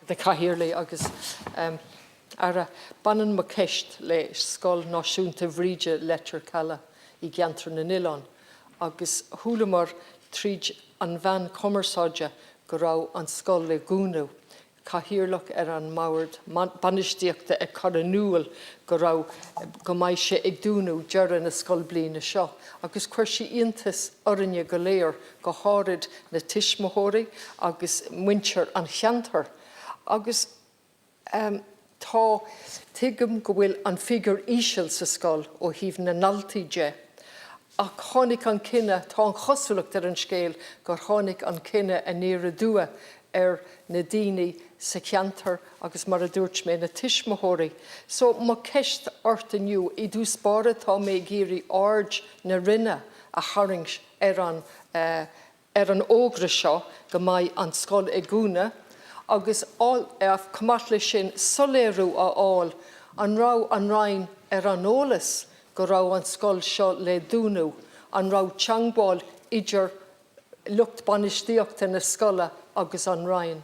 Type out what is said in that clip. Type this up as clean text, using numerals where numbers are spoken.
A Chathaoirligh agus Aire, baineann mo cheist le Scoil Náisiúnta Bhríde Leitir Caladh i gCeantar na nOileán agus chualamar tríd an mheán cumarsáide go raibh an scoil le dúnadh. Cathaoirleach ar an mbord bainistíochta ag cur in iúl go raibh, go mbeidh sé ag dúnadh deireadh na scoilbliana seo agus chuir sé iontas orainne go léir, go háirid na tuismitheoirí agus muintir an cheantair. Agus tá, tuigim go bhfuil an figiúr íseal sa scoil ó thaobh na ndaltaí de ach tháinig an cinneadh, tá an chosúlacht ar an scéal gur tháinig an cinneadh aniar aduaidh ar na daoine sa cheantar agus mar a dúirt mé, na tuismitheoirí. So, mo cheist ort inniu, i dtús báire tá mé ag iarraidh aird na Roinne a tharraingt ar an ar an fhógra seo go mbeidh an scoil ag dúnadh agus chomh maith leis sin soiléiriú a fháil an raibh an Roinn ar an eolas go raibh an scoil seo le dúnadh, an raibh teangmháil idir lucht bainistíochta na scoile agus an Roinn.